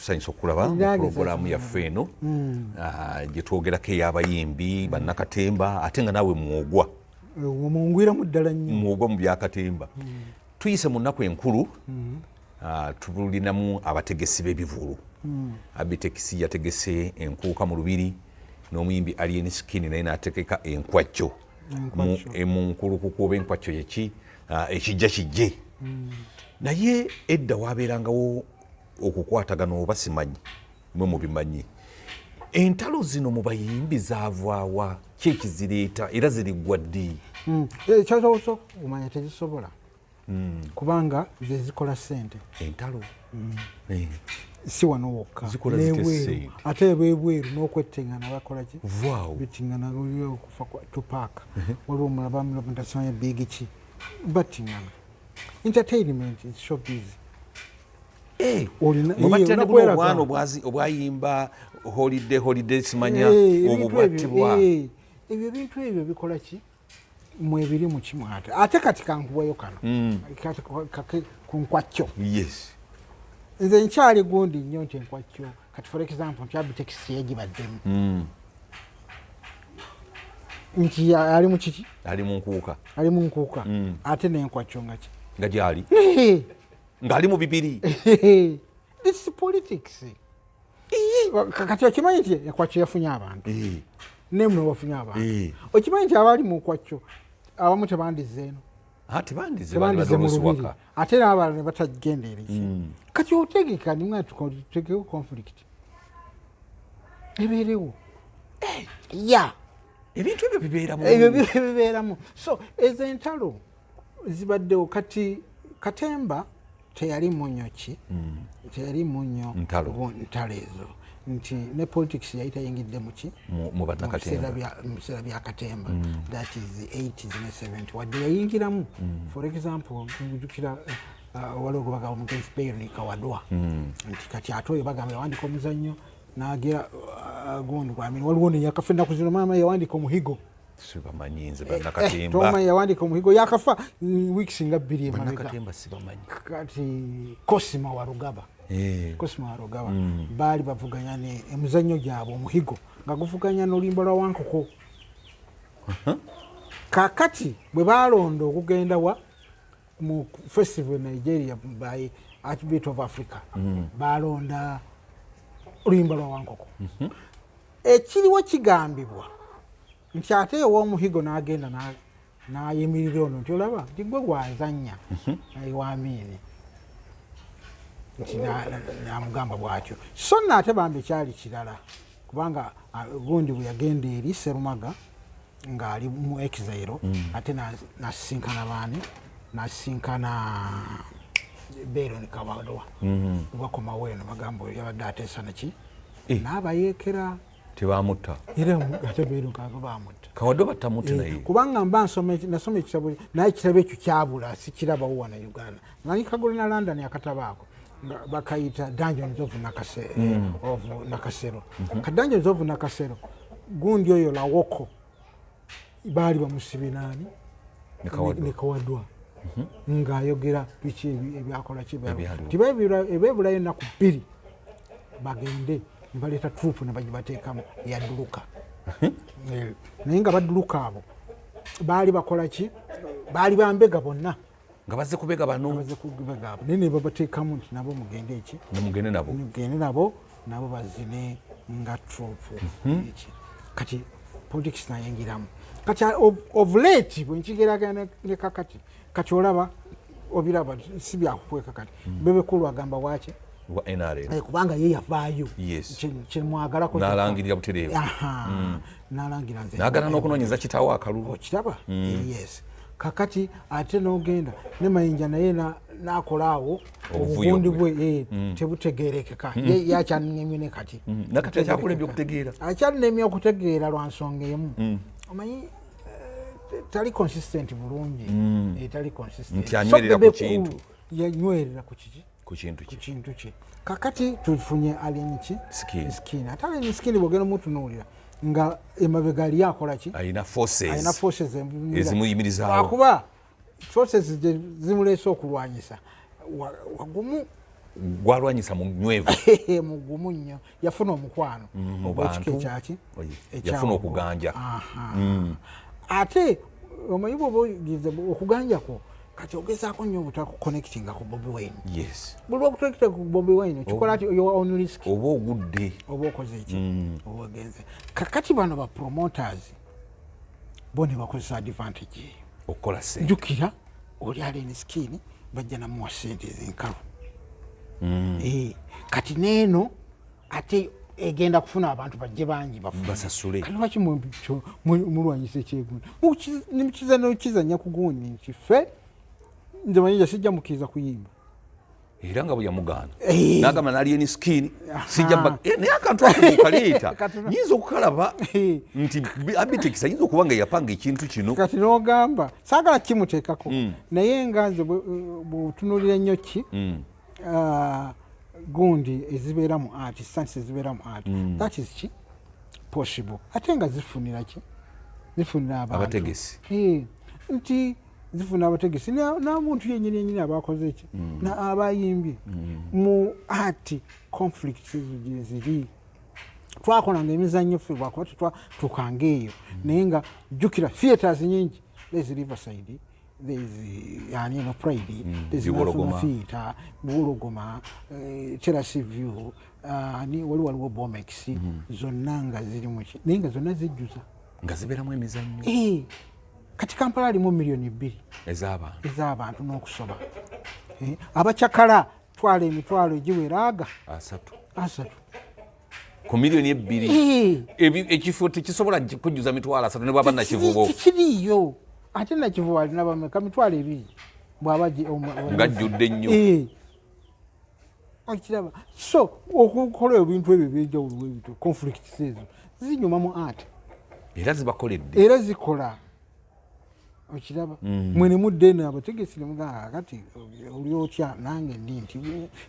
Tusanyusa okulaba mu pulogulaamu yaffe eno gye twogerako ey'abayimbi bannakatemba, ate nga naawe mwogwa. Mungwiramu ddala nnyo. Mwogwa mu byakatemba. Tuyise mu nnaku enkulu, tulinamu abategesi b'ebivulu. Abitex yategese enkuuka mu Lubiri, n'omuyimbi Alien Skin naye n'ategeka enkwacco mu nkulukuku oba enkwacco yeki ekijja kijje. Naye edda wabeerangawo okukwatagana, oba simanyi mwe mubimanyi, entalo zino mu bayimbi zaavaawa? Ki ekizireeta era ziriggwa ddi? Ekyosobola okumanya tezisobola, kubanga zezikola sente. Entalo? Si wano wokka. Zikola zitya n'ebweru. Ssente? Ate ebwebweru n'okwettingana bakola ki? Vaawo. Bitingana. Okufa kwa Tupac, waliwo omulala bamulamutasanya big ki, battingana. Entertainment is showbiz. Mwe battira ne olina buno kweraga. obwana obwayimba holiday, holiday, simanya ebintu obwo ebyo, bwattibwa. Ebyo ebintu ebyo bikola ki mwebiri mu kimu. Ate kati kankuwayo kano. Kati ku nkwacyo. Nze nkyali gundi nnyo nti enkwacyo kati, for example, nti Abitex yagibaddemu nti ali mu kiki? Ali mu nkuuka. Ali mu nkuuka. Ate n'enkwacyo nga ki? Nga gyali, ng'ali mu bibiri. This is politics. Kati okimanyi nti enkwacyo yafunye abantu, nemwe wafunye abantu. Okimanyi nti abali mu nkwacyo abamu tebandize eno? Ah, tebandize. Tebandize mu bandibadde Lubiri. waka. Ate n'abalala ne batagenda eriki. Kati otegeka nimwe tutegewo conflict ebeerewo ya. Ebintu ebyo bibeeramu. Ebyo bibeeramu. So ezo entalo zibaddewo. Kati katemba teyali munyo ki, teyali munyo. Ntalo. Ntalo ezo nti ne politics yali tayingidde muki? Mu Mu biseera bannakatemba. Mu biseera bya katemba, that is 80s ne 70, wadde yayingiramu. For example, njukira waliwo gwe bagamba omugenzi Byron Kawadwa, nti kati ate oyo bagamba yawandika omuzannyo nagira gundi gwamini. Waliwo neyakafa ennaku zino, maama, yawandika Omuhigo. Sibamanyi nze bannakatemba. Tomanyi? Yawandika Omuhigo, yakafa weeks nga 2 emabega. Bannakatemba sibamanyi. Kati Cosima Warugaba, Cosima Warugaba baali bavuganya ne emizannyo gyabwe Omuhigo nga guvuganya n'oluyimba lwa Wankoko. Kakati bwe balonda okugenda wa mu festival e Nigeria by Artbeat of Africa, balonda oluyimba lwa Wankoko. Ekiriwo kigambibwa nti ate ew'Omuhigo n'agenda n'ayimirira ono nti olaba nti gwe gwazannya ewamiini, nti namugamba bw'atyo. So nno ate bambi kyali kirala, kubanga gundi bwe yagenda eri Serumaga ng'ali mu exile, ate nasisinkana baani? Nasisinkana Byron Kawadwa. Bakomawo eno, bagamba oyo yabadde ateesa neki n'abayeekera. Tebamutta? Era ate Byron Kawadwa bamutta. Kawadwa battamutte naye? Kubanga mba nasoma ekitabo, naye ekitabo ekyo kyabula, sikirabawo wano e Uganda. Manyi kagula na London akatabo ako nga bakayita Dungeons of of Nakasero. Ka Dungeons of Nakasero, gundi oyo Lawoko baali bamusibye naani? Ne Kawadwa. Ne Kawadwa, ng'ayogera biki ebyakola ki. Ebyaliwo. Ebebulayo ennaku 2 bagende, ne baleeta troupe ne bagibateekamu yadduluka. Naye nga badduluka abo baali bakola ki? Baali bambega bonna. Nga bazze kubega bano. Baze kubega abo, naye ne babateekamu nti nabo mugende eki. Nemugende nabo. Mugende nabo, nabo bazine nga troupe eki. Kati politics nayingiramu. Kati of late bwe nkigeraganya ne kakati, kati olaba obiraba si byakukweka. Kati Bebe Cool agamba waki? Wa NRM. Kubanga ye yavaayo. Kyemwagalako. N'alangirira butereevu. Aha, n'alangira nze. N'agana n'okunoonyeza kitaawe akalulu. Okiraba? Yes. Kakati ate n'ogenda ne Mayinja, naye n'akola awo Obuvuyo obugundi bwe. bwe, tebutegerekeka. Ye yakyanemye ne kati. Nakati akyakulembye okutegeera. Akyanemye okutegeera lwa nsonga emu. Omanyi tali consistent bulungi. Tali consistent. Nti anywerera So, ku Bebe kintu. Cool yanywerera ku kiki? Ku kintu Ku kye. kintu kye. Kakati tufunye Alien ki? Skin. Skin. Ate Alien Skin bwogenda omutunuulira nga emabega ali akola ki? Alina forces. Alina forces ezimuyimirizaawo. Lwakuba forces gye zimuleese okulwanyisa wagumu. Gwalwanyisa munywevu. Mugumu nnyo, yafuna omukwano mu ogw'ekika bantu. Ekyaki? Oye, yafuna okuganja. Ate omanyi bwoba ogize okuganja kwo, kati ogezaako nnyo obutakuconnectinga ku Bobi Wine. Buli lwokuconnectinga ku Bobi Wine, okikola ti your own risk. Oba ogudde. Oba okoze eki? Oba ogenze. Kakati bano ba promoters bo ne bakozesa advantage eyo. Okukola sente. Jjukira oli Alien Skin bajja namuwa sente ezenkalu. Kati neeno ate egenda kufuna abantu bajje bangi bafune. Basasule. Kati lwaki mulwanyisa ekyegundi nemukizanya ku gundi nti ffe nze manyija sijja mukkiriza kuyimba? Era nga bwe yamugaana Eh. n'agamba n'Alien Skin sijja naye akantu ako bw'okaleeta, nyinza okukalaba nti Abitex ayinza okuba nga yapanga ekintu kino. Kati n'ogamba saagala kimuteekako, naye nga nze bw'otunuulira ennyo ki gundi ezibeera mu art, stunts ezibeera mu art, that is ki possible, ate nga zifunira ki, zifunira abantu. Abategesi. Nti zifuna abategesi n'omuntu yenyini yenyini abakoze ki na abayimbye mu art. Conflicts ezo gye ziri. Twakolanga emizannyo ffe bwakuba tetwatukanga eyo, naye nga jjukira theatres nyingi. There's Riverside, there's yani eno Pride, there's Buwologoma. National Theatre, Buwologoma, Terrace View, ni waliwo Bomex, zonna nga ziri muki, naye nga zonna zijjuza. Nga zibeeramu emizannyo. Kati Kampala alimu 2 million ez'abantu. Ez'abantu n'okusoba. Abakyakala twala emitwalo egiwera aga 30. 30. Ku 2 million. Ekifo tekisobola kujjuza 30,000 ne bwaba Nakivubo. Tekiriiyo. Ate Nakivubo alina bameka? 20,000 bwaba Ng'ajjudde nnyo. Okiraba? So okukola ebintu ebyo ebyenjawulo bwebityo, conflicts ezo zinyuma mu art. Era zibakoledde. Era zikola, okiraba? Mwe ne mudda eno abategesi ne mugamba, kati oli otya nange ndi nti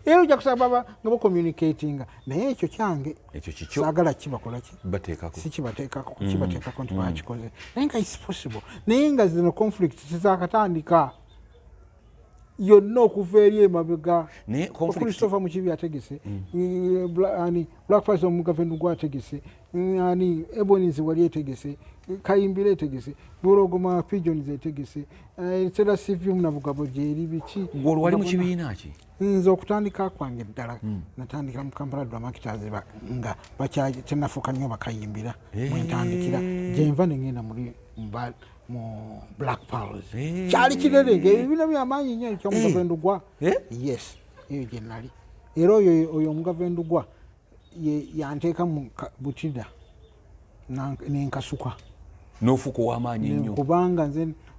era ojja kusaba baba nga bacommunicatinga, naye ekyo kyange. Ekyo kikyo. Saagala kibakola ki? Bateekako. Si kibateekako, kibateekako nti bakikoze, naye nga it's possible. Naye nga zino conflict zizakatandika yonna okuva eri emabega. Naye conflict Christopher Mukibi ategese, ani Black Ferry omugavendo gwategese, ani Ebonies wali etegese, Kayimbira etegese, Buwologoma Pigeons etegese, Terrace View Nabugabo gyeri, biki. Gwe olwo wali mu kibiina ki? Nze okutandika kwange ddala natandikira mu Kampala Drama Actors, nga tenafuuka nnyo bakayimbira mwentandikira, gyenva nengenda muri mu Black Pearls. Kyali kinene ngaebibiina byamaanyi nnyo ekyomugavendo gwa Yes, eyo gye nali. Era oyo omugavendo gwa yanteeka mu butida nenkasuka. N'ofuuka ow'amaanyi ennyo. Kubanga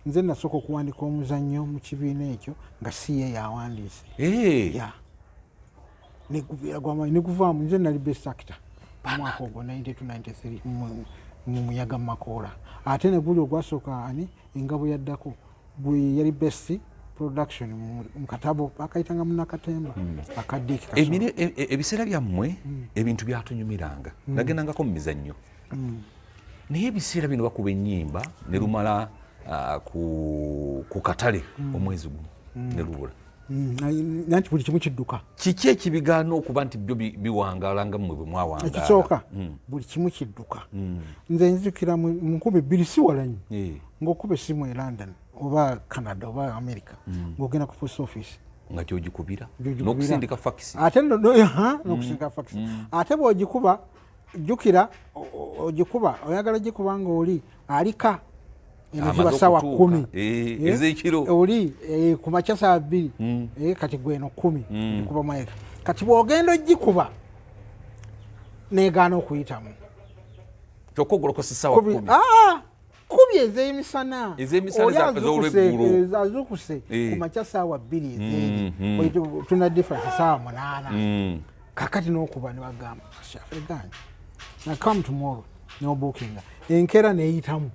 nze nasooka okuwandika omuzannyo mu kibiina ekyo nga si ye yawandiise. Ya, negubeera gwamaanyi, neguvaamu nze nali best actor omwaka ogwo 92-93 mu Muyaga mu Makoola. Ate neguli ogwasooka, ani Engabo yaddako, gwe yali best production mu katabo bakayitanga Munakatemba akaddiiki. Ebiseera byammwe ebintu byatunyumiranga, nagendangako mu mizannyo, naye ebiseera bino bakuba ennyimba ne lumala ku katale omwezi gumu ne lubula. Nanti buli kimu kidduka. Kiki ekibigaana okuba nti byo biwangaala nga mmwe bwe mwawangaala? Ekisooka, buli kimu kidduka. Nze nzijukira mu 2000, si wala nnyo, ng'okuba essimu e London oba Canada oba America, ng'ogenda ku post office. Nga gyogikubira. Gy'ogikubira. N'okusindika fakisi. Ate n'okusindika fakisi. Ate bw'ogikuba, jjukira ogikuba, oyagala gikuba nga oli alika eno Amaze ziba sawa okutuuka. 10 Ez'ekiro. Oli ku makya saa 2. Kati gweno 10 ogikuba maeka. Kati bw'ogenda ogikuba negaana okuyitamu. Kyokka ogolokosa essaawa 10. 10 ez'emisana. Ez'emisana. Oli ez'olweggulo. Azuukuse ku makya saawa 2 ezeeri. Tuna difference saawa 8. Kakati n'okuba ne bagamba shafeganye na come tomorrow, n'obookinga enkeera neyitamu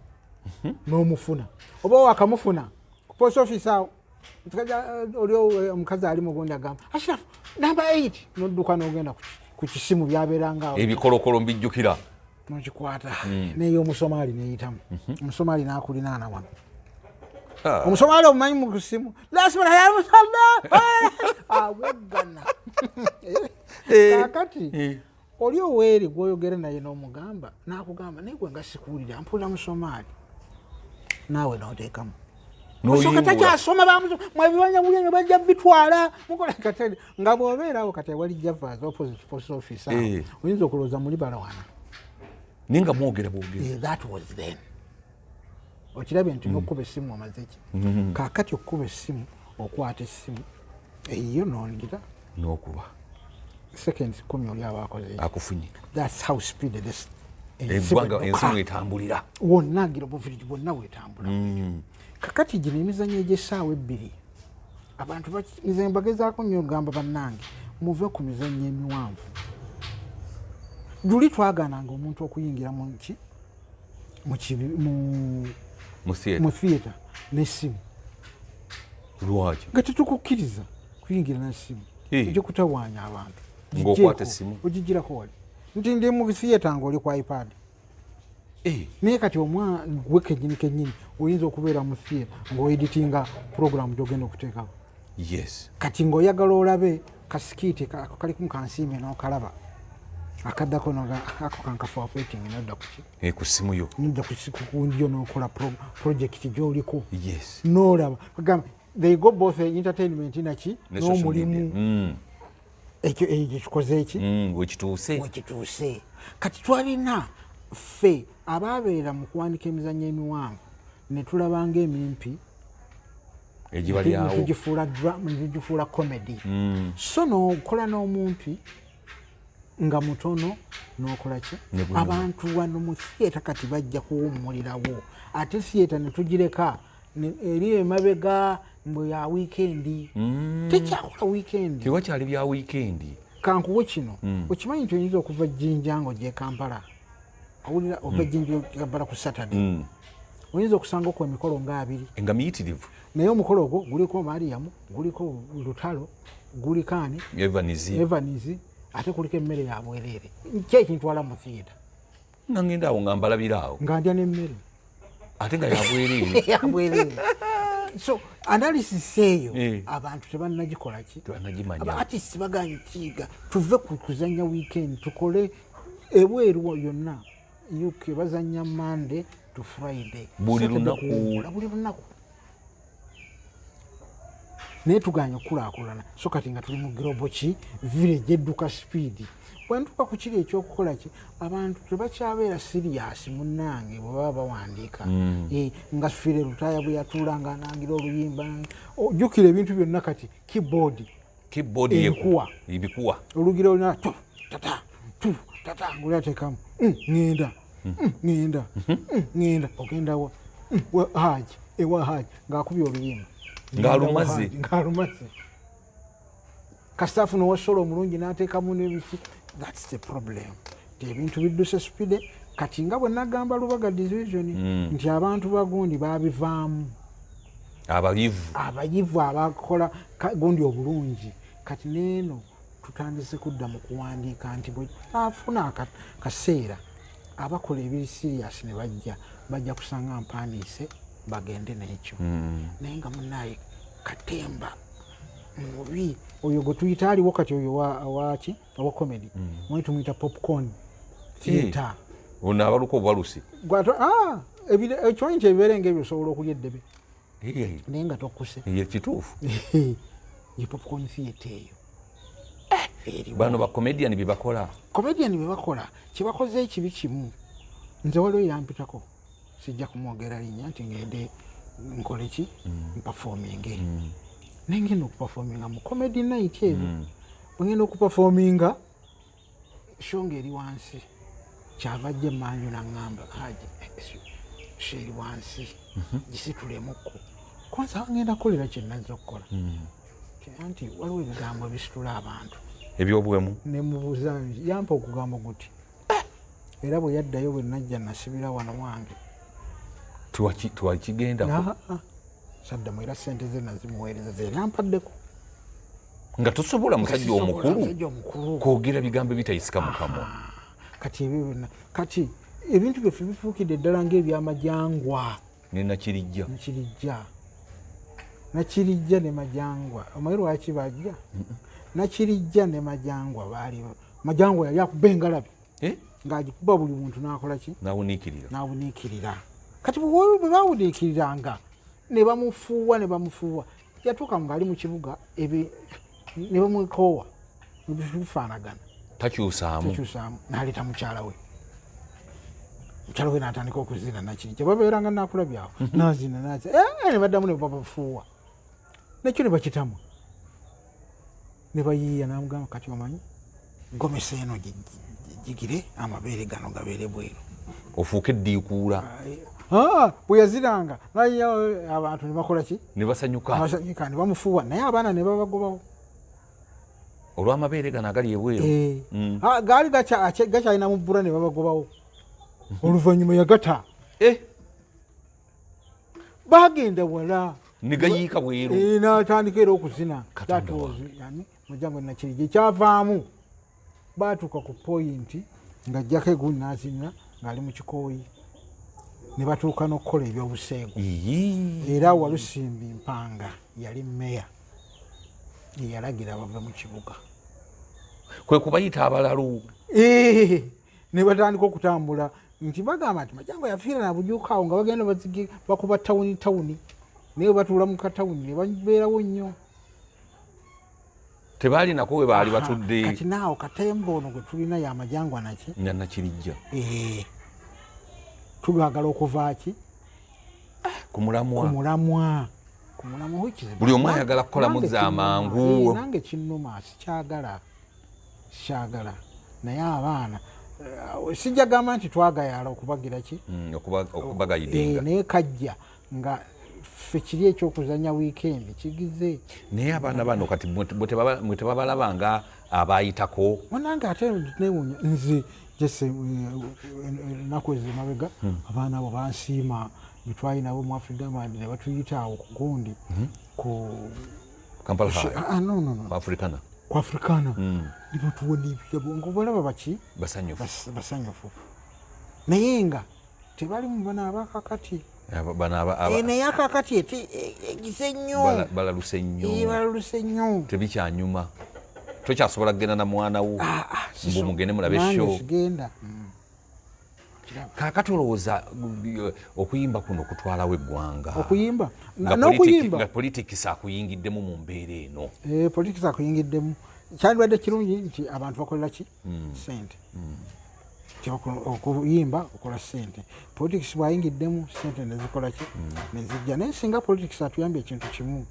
n'omufuna, oba wakamufuna ku post office awo. Oli omukazi ali mugundi agamba, "Ashraf, namba 8," nodduka n'ogenda ku kisimu byabeeranga awo. Ebikolokolo mbijjukira. Nokikwata, neyo omusomaali neyitamu, omusomaali nakulinaana wano. Omusomaali omumanyi mu kusimu awoggana. Kakati oli oweeri gwoyogera naye n'omugamba, n'akugamba, "Naye gwe nga sikuwulira, mpulira Musomaali." Naawe n'oteekamu osooka takyasoma, mwebibanja bulyanyo bajja bitwala mukola katale nga bw'obeerawo. Kati awali Javas opposite post office awo, oyinza okulowooza muli balawana. Naye nga mwogera bwogezi. That was then. Okirabye nti nokuba essimu omaze ki? Kaakati okukuba essimu, okwata essimu eyiyo nongira n'okuba seconds 10 oli aba akoze eki? Akufunye. That's how speed this eggwanga, ensi mwetambulira. Wonna global village bwonna bwetambula. Kakati gino emizannyo egy'essaawa 2, abantu nze mbagezaako nnyo ogamba, "Bannange, muve ku mizannyo emiwanvu." Luli twagaananga omuntu okuyingira mu ki, mu mu theatre. Mu theatre n'essimu. Lwaki? Nga tetukukkiriza kuyingira nasimu. Ojja kutawaanya abantu. Ng'okwata Giggyeko, essimu. Ogigirako wali nti ndi mu theatre ng'oli ku iPad. Naye kati omwana gwe kenyini kenyini oyinza okubeera mu theatre ng'oeditinga program gyogenda okuteekako. Kati ng'oyagala olabe ka skit ako kaliku kansiime n'okalaba, akaddako ako kankafuafueting nodda kuki? Ku ssimu yo. Nodda kundyo n'okola project gy'oliko. N'olaba gamba they go both entertainment naki Ne social n'omulimu. media. Ekyo ekyo kikoze eki? Wekituuse. Wekituuse. Kati twalina ffe ababeera mu kuwandika emizannyo emiwanvu ne tulabanga emimpi egibalyawo netugifuula comedy. So nokola n'omumpi nga mutono nokola ki? Ne gunyuma. Abantu wano mu theatre kati bajja kuwummulirawo, ate theatre netugireka eri emabega mbwe ya weekend. Tekyakola weekend. Tewakyali bya weekend. Kankuwe kino. Okimanyi nti oyinza okuva Jjinja nga ojja e Kampala, owulira, ova Jjinja Kampala ku Saturday, oyinza okusanga okwo emikolo nga abiri. Nga miyitirivu. Naye omukolo ogwo guliko Mariamu, guliko Lutalo, guliko ani? Evans. Evans, ate kuliko emmere ya bwereere. Ki ekintwala mu theatre? Nga ngenda awo nga mbalabira awo. Nga ndya n'emmere. Ate nga yabwereere. Yabwereere. So analysis eyo abantu tebannagikola ki? Tebannagimanya. Aba artists baganye kiyiga. Tuve ku kuzanya weekend, tukole ebweru yonna. UK bazanya Monday to Friday. Buli Saturday lunaku. Kuwummula, buli lunaku. Naye tuganye okukulaakulana. So kati nga tuli mu global ki village edduka speed, bwentuuka ku kiri ekyokukola ki, abantu tebakyabeera serious munnange bwe baba bawandiika. Nga Philly Lutaaya bwe yatuula nga anangira oluyimba, ojjukira ebintu byonna kati keyboard. Keyboard. Ebikuwa. Ebikuwa. Olugira olina tu tata tu tata nguli ateekamu, ŋŋenda, ŋŋenda, ŋŋenda." Ogenda wa? Haji, ewa Haji," ng'akubye oluyimba. Ng'alumaze. Ng'alumaze. Kasita afuna owasolo omulungi n'ateekamu n'ebiki. That's the problem, nti ebintu bidduse speed. Kati nga bwe nagamba Lubaga decision nti abantu bagundi babivaamu. Abayivu. Abayivu abakola gundi obulungi. Kati neeno tutandise kudda mu kuwandiika nti bwe afuna kaseera abakola ebiri serious ne bajja, bajja kusanga mpandiise bagende n'ekyo. Naye nga munaye katemba mubi oyo gwe tuyita aliwo kati, oyo waki, owa comedy, mwe tumuyita popcorn theatre. Ono abaluka obubalusi. Ekimanyi nti ebibeere ngaebyo osobola okulya eddebe naye nga tokkuse. Ye kituufu. Ye popcorn theatre eyo eriwo. Bano bacomedian bye bakola. Comedian bye bakola, kyebakoze ekibi kimu. Nze waliwo yampitako, sijja kumwogera linnya, nti ngende nkole ki, mpafominge. Naye ngenda okupafominga mu comedy night ezo, bwengenda okupafominga show nga eri wansi, kyava ajja emanju naŋŋamba, "Haji, show eri wansi, gisitulemukko." Kwanza ngenda kukolera kyenazza okukola, anti waliwo ebigambo ebisitula abantu. Ebyobwemu. Nemubuuza, yampa okugambo guti, era bwe yaddayo bwe najja nasibira wano wange. Twakigendako. Saddamu, era sente ze nazimuweereza ze yampaddeko. Nga tosobola musajja Sisobola, omukulu musajja omukulu kwogera bigambo ebitayisika mu kamwa. Kati ebyo byonna, kati ebintu byaffe bifuukidde ddala ng'ebyamajangwa. Nenakirijja. Nekirijja. Nakirijja ne Majangwa, omanyi lwaki bajja? Nakirijja ne Majangwa baali, Majangwa yali akuba engalabi, Eh? ng'agikuba buli muntu n'akola ki? Nawuniikirira. N'awuniikirira. Kati bwe bawuniikiriranga ne bamufuuwa, ne bamufuuwa, yatuuka ng'ali mu kibuga ne bamwekoowa, bifaanagana. Takyusaamu. Takyusaamu. N'aleeta mukyala we, mukyala we n'atandika okuzina. Nakirijja babeeranga nakulabyawo, nazina nazina, ne baddamu ne babafuuwa, nekyo ne bakitamwa ne bayiiya. Namugamba, kati omanyi gomesa eno gigire amabeere gano gabeere bweru. Ofuuke eddiikuula. Ah, bwe yaziranga naye abantu ne bakola ki? Ne basanyuka. Basanyuka ne bamufuuwa, naye abaana ne babagobawo. Olw'amabeere gano agali ebweru. Eh. Ah, gaali gakyalina mu bbula, ne babagobawo. Oluvannyuma yagata. Eh, bagenda wala. Ne gayiika bweru. Eh, n'atandika era okuzina. Katonda That was, yani, Mujango Nakirija kyavaamu batuuka ku point ng'ajjako egundi n'azina ng'ali mu kikooyi, ne batuuka n'okukola ebyobuseegu. Iyii. Era Walusimbi Mpanga yali meya, yeyalagira bave mu kibuga. Kwe kubayita abalalu. Eh, ne batandika okutambula nti bagamba nti Majango yafiira nabujuuka awo, nga bagenda bakuba tawuni tawuni, naye batuula mu katawuni ne babeerawo nnyo. Tebaalinako we baali Aha, batudde. Kati naawo katemba ono gwe tulina yamajangwa naki? Nga Nakirijja. Eh, tugagala okuva ki? Ku mulamwa. Ku mulamwa, ku mulamwa, which is Buli omu ayagala kukolamu Nange za kinnuma. mangu. Eh, nange kinnuma, sikyagala, sikyagala. Naye abaana, sijja gamba nti twagayaala okubagira ki. Okubagayidinga. Eh, naye kajja nga ffe kiri ekyokuzanya wiikendi kigize. Naye abaana bano kati mwe tebabalaba nga abayitako? Munange, ate newunya nze jese ennaku ezo emabega, abaana abo bansiima betwali nabo mu Afridiamond ne batuyita awo ku gundi ku Kampala High? Ah, no, no, no. Ku Africana. Ku Africana, ne batuwa n'ebitabo nga obalaba baki. Basanyufu. Basanyufu, naye nga tebali mu bano abakakati. Bano Eh, naye akakati egize nnyo. Balaluse nnyo. Eh, balaluse nnyo. Tebikyanyuma, tokyasobola kugenda na mwana wo Ah, ah, mbu mugende mulabe nange show. sigenda. Kaakati olowooza okuyimba kuno kutwalawo eggwanga? Okuyimba Nga n'okuyimba. Nga politics akuyingiddemu mu mbeera eno. Eh, politics akuyingiddemu. Kyandibadde kirungi nti abantu bakolera ki? Sente. Nti okuyimba okola sente, politics bwayingiddemu sente nezikola ki? Nezijja. Naye singa politics atuyambye ekintu kimu,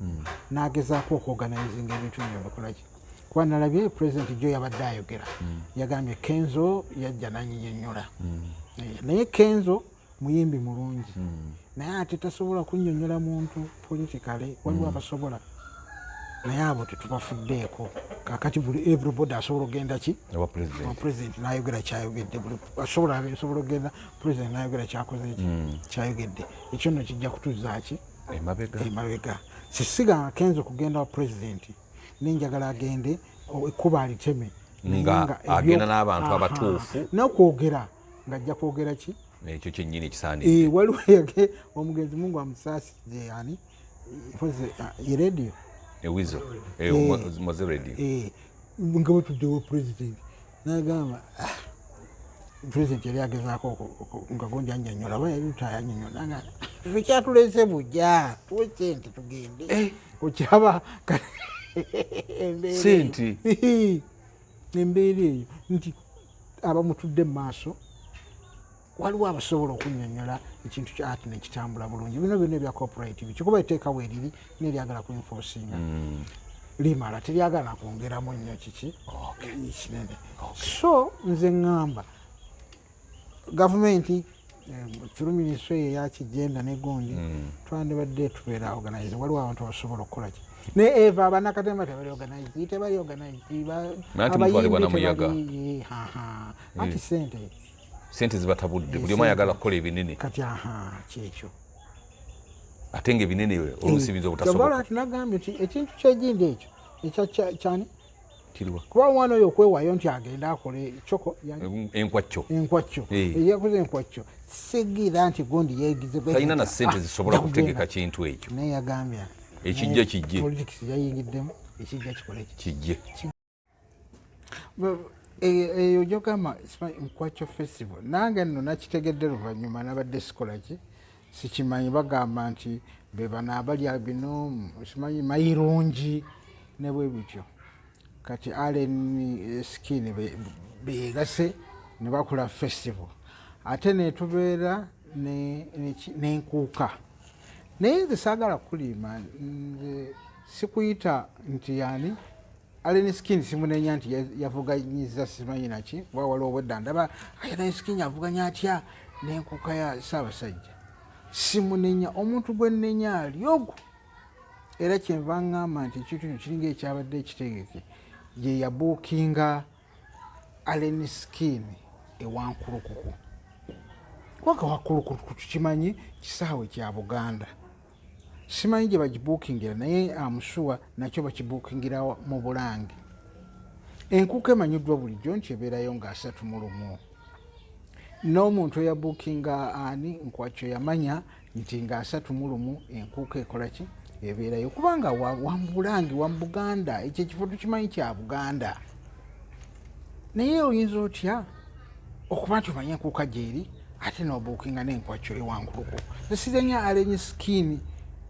n'agezaako okuorganizinga ebintu bino bikola ki, kuba nalabye President jo yabadde ayogera, yagambye Kenzo yajja nanyinyonyola. Eh, naye Kenzo muyimbi mulungi, naye ate tasobola kunnyonnyola muntu politically. Waliwo abasobola, naye abo tetubafuddeeko. Kakati buli everybody asobola okugenda ki? Owa president. Wa president nayogera kyayogedde. Buli asobola okugenda president nayogera kyakoze ki, kyayogedde. Ekyo nno kijja kutuzza ki? Emabega. Emabega. Sisiganga Kenzo kugenda wa president, nenjagala agende ekkuba aliteme. Naye Nga agenda n'abantu abatuufu. N'okwogera ng'ajja kwogera ki? Ekyo kyennyini ekisaanidde. Eh, waliwo omugenzi, Mungu amusaasize, ani mpozi ye radio. Ewizo Moze Radio. Eh, nga batuddewo president nagamba, "Ah," president yali agezaako nga gundi annyonnyola, oba yali lutayanyonnyola, nga ffe kyatulese bujja tuwe sente tugende. Okiraba embeera eyo. Sente. Embeera eyo nti abamutudde mu maaso waliwo abasobola okunnyonnyola ekintu kya ati nekitambula bulungi. Bino byonna ebya corporate bikikuba etteeka weeriri, neryagala ku enforcinga limala, teryagala kwongeramu nnyo kiki kinene. So nze ŋŋamba gavumenti, through ministry eyo eyakigenda negundi, twandibadde tubeera organize. Waliwo abantu abasobola okukola ki, naye eva abanakatemba tebali organize, tebali organize. Nanti mutwalibwa na muyaga. Anti sente. Sente zibatabudde, buli omu ayagala kukola ebinene. Kati aha, kyekyo. Ate nga ebinene oluusi biyinza Kyova obutasoboka. Lwaki nagambye nti ekintu kyegindi ekyo ekya kyani? Kiriwa? Kuba omwana oyo okwewaayo nti agende akole kyoko Enkwacyo. Enkwacyo. Eyakoze enkwacyo, sigira nti gundi yegize Talina na sente zisobola nja kugenda. kutegeka kintu ekyo. Naye yagambye Ekijja kijje. Politics yayingiddemu, ekijja kikole ki? Kijje. Eyo gyogamba Nkwakyo Festival, nange nno nakitegedde luvannyuma, nabadde sikola ki, sikimanyi. Bagamba nti be bano abalya bino, simanyi mayirungi ne bwe bityo. Kati Alien Skin begase ne bakola festival, ate netubeera n'enkuuka. Naye nze saagala kuliima, nze sikuyita nti yani Alien Skin simunenya nti yavuganyiza simanyi naki, kuba waliwo obwedda ndaba Alien Skin avuganya atya n'enkuuka ya Ssaabasajja. Simunenya. Omuntu gwe nnenya ali ogwo, era kyenva ŋŋamba nti ekintu kino kiringa ekyabadde ekitegeke, ye yabuukinga Alien Skin ewankulukuku, kubanga Wankulukuku tukimanyi kisaawe kya Buganda. Simanyi gye bagibuukingira, naye amusuwa nakyo bakibuukingira mu Bulange. Enkuuka emanyiddwa bulijjo nti ebeerayo nga 31. N'omuntu eyabuukinga ani Nkwakyo yamanya nti nga 31 enkuuka ekola ki, ebeerayo, kubanga wamubulange wa mu Buganda, ekyo ekifo tukimanyi kya Buganda. Naye oyinza otya okuba nti omanye enkuuka gyeri, ate nobuukinga n'enkwakyo ewankuluku? Sirenya Alien Skin,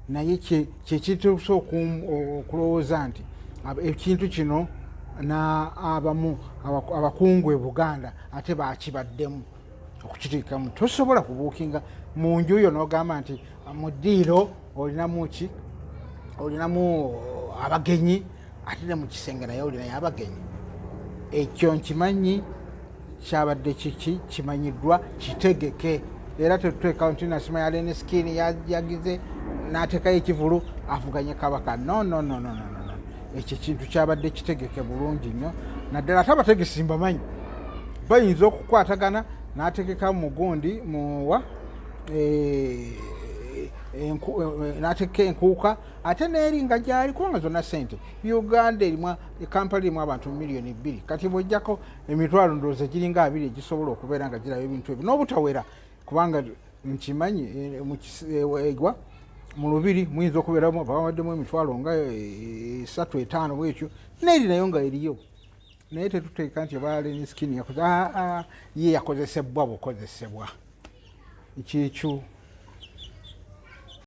naye kyekituusa okulowooza nti ekintu kino n'abamu abakungu e Buganda ate bakibaddemu okukiteekamu. Tosobola kubuukinga mu nju yo n'ogamba nti mu ddiiro olinamu ki, olinamu abagenyi, ate ne mu kisenge naye olinayo abagenyi. Ekyo nkimanyi kyabadde kiki, kimanyiddwa, kitegeke. Era tetuteekawo nti nasima Alien Skin yagize n'ateekayo ekivulu avuganye Kabaka. No, no, no, no, no, no. Ekyo kintu kyabadde kitegeke bulungi nnyo, naddala ate abategesi mbamanyi bayinza okukwatagana n'ategeka mugundi muwa n'ategeka enkuuka, ate n'eri nga gyali, kubanga zonna sente. Uganda erimu, Kampala erimu abantu 2 miliyoni. Kati bwojjako emitwalo ndowooza giringa 20 egisobola okubeera nga giraba ebintu ebyo n'obutawera, kubanga nkimanyi egwa mu lubiri muyinza okubeeramu bawaddemu emitwalo nga 3, 5 bwekyo, neeri nayo nga eriyo. Naye tetuteeka nti oba Alien Skin yakoze, ye yakozesebwa bukozesebwa. Kyekyo.